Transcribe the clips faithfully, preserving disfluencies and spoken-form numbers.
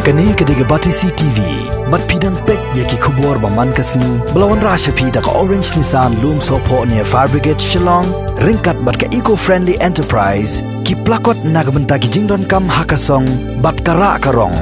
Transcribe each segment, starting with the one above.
Kane ka dei ka Batesi T V. Bad phi dang peit ïa ki khubor ba man ka sngi ba la wanrah sha phi da ka Orange Nissan Lumsohphoh near Fire Brigade Shillong, ryngkat bad ka Eco Friendly Enterprise, ki plakot na ka bynta ki jingdonkam ha ka song bad ka rah ka rong.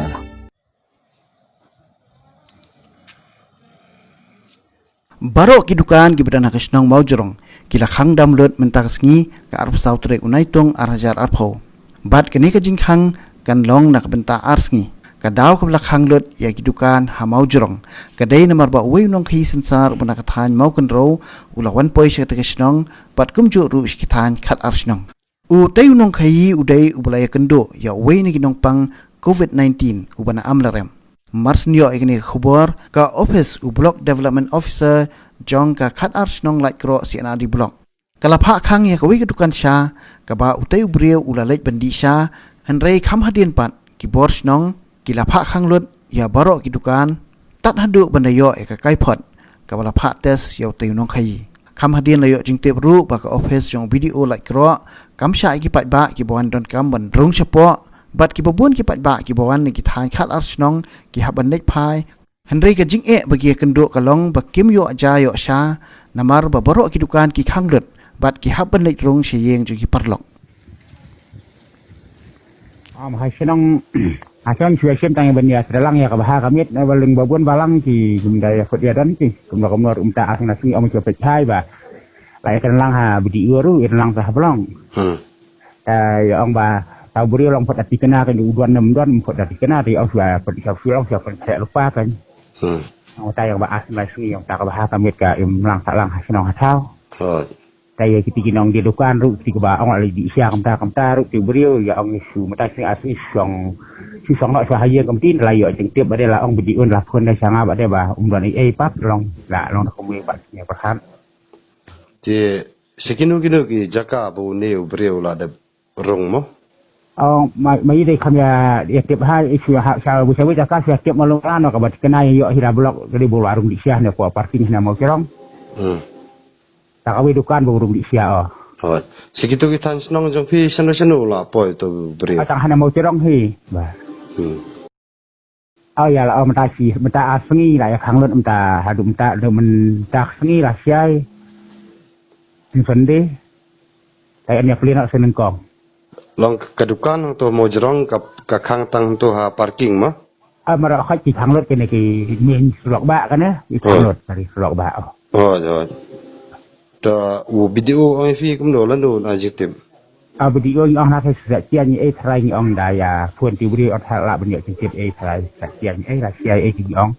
Baroh ki dukan kiba don ha ka shnong Mawjrong ki la khang dam lut mynta ka sngi, ka arphew saw tarik u Naitung ar hajar arphew. Bad kane ka jingkhang kan long na ka bynta ar sngi. Ka daw kaba la khang lut ïa ki dukan ha Mawjrong ka dei namar ba uwei u nongkhaïi synsar uba na ka thaiñ Mawkynrew u la wan poi sha kata ka shnong, bad kumjuh ruh sha ki thaiñ khatar shnong. Utei u nongkhaïi u dei uba la ïakynduh ïa uwei na ki nongpang covid nineteen uba na Amlarem. Mar shen ïoh ïa kane ka khubor, ka ophis u Block Development Officer jong ka khatar shnong Laitkroh C and RD Block ka la phah khang ïa kawei ka dukan sha, kaba utei u briew u la leit ban dih sha, hynrei kham hadien pat ki bor shnong ki la phah khang lut ïa baroh ki dukan, tad haduh ban da ïoh ïa ka kaiphod kaba la phah test ïa utei u nongkhaïi. Kham hadien la ïoh jingtip ruh ba ka ophis jong u BDO Laitkroh kam shah ïa ki paidbah kiba wan donkam ban rung shapoh, bad kiba bun ki paidbah kiba wan na ki thaiñ khatar shnong ki hap ban leit phai. Hynrei ka jingeh ba ki ïakynduh ka long ba kim ïoh ja ïoh sha, namar ba baroh ki dukan ki khang lut bad ki hap ban leit rung sha ïing jong ki paralok. Am, ha shnong, ha shnong shuwa shim tang ban ïa sdang ïa ka bha ka miet, na ba lyngba bun balang ki, kum da ïa khot ïa don ki, kum da kumno ruh mynta ar sngi na sngi, ym shuwa peit hai ba la ïa kren lang ha BDO ruh, ïa kren lang sa ha Blong. Hmm. Ta ïa ong ba ta u briew long phot da tikna kan, u don ne ym don phot da tikna, ta ïa ong shuwa phot, shuwa shuwa long shuwa phot seh lupa kan. Hmm. Ong ta ïa ba ar sngi na sngi, ïa ong ta ka bha ka miet ka im lang sa lang ha shnong ha thaw. Hooid. Ta ïa kiti ki nongdie dukan ruh, kiti kiba ong la dih sha kumta kumta ruh, kiti u briew ïa ong shu mynta sngi ar sngi shu shong, shu shong noh shuwa ha ïing kumta, la ïoh jingtip ba dei, la ong BDO la phone da sha nga ba dei ba ym don ei ei pat, long la long da kumne pat, ïa pyrkhat. Te sha kino kino ki jaka ba une u briew la dep rung mo? Oh, ma, ma i dei kham ïa, ïa tip ha, i shu ha, sha, sha, sha, sha, tip ma long la no, kaba tikna ïa ïoh hi la Block, ka dei ba u la rung dih sha ne ko parking hana Mawjrong. Hmm. Ta kawei dukan ba u rung dih sha, oh. Hooid. Sha kito ki thaiñ shnong jong phi shano shano u la poi uto u briew? Ah, tang hana Mawjrong hi. Ba. Hmm. Oh, ïa la, oh, mynta shi, mynta ar sngi la ïa khang lut, mynta haduh mynta, haduh mynta ar sngi la shai. Hynrei Sunday. Ta ïa nia plin sa nyngkong. Long ka dukan hangto Mawjrong ka, ka khang tang hangto ha parking mo? Ah, mara khot ki khang lut kine ki main surok ba kane, ki khang lut dari surok ba, oh. Oh, oh. Ta u BDO ong ïa phi kumno lano na jingtip? Ah, BDO ngi ong na ka sa tian ngi ei trai ngi ong da ïa phone ti u briew ot ha la ban ïoh jingtip ei trai sa tian ngi ei la shai ei ki ong.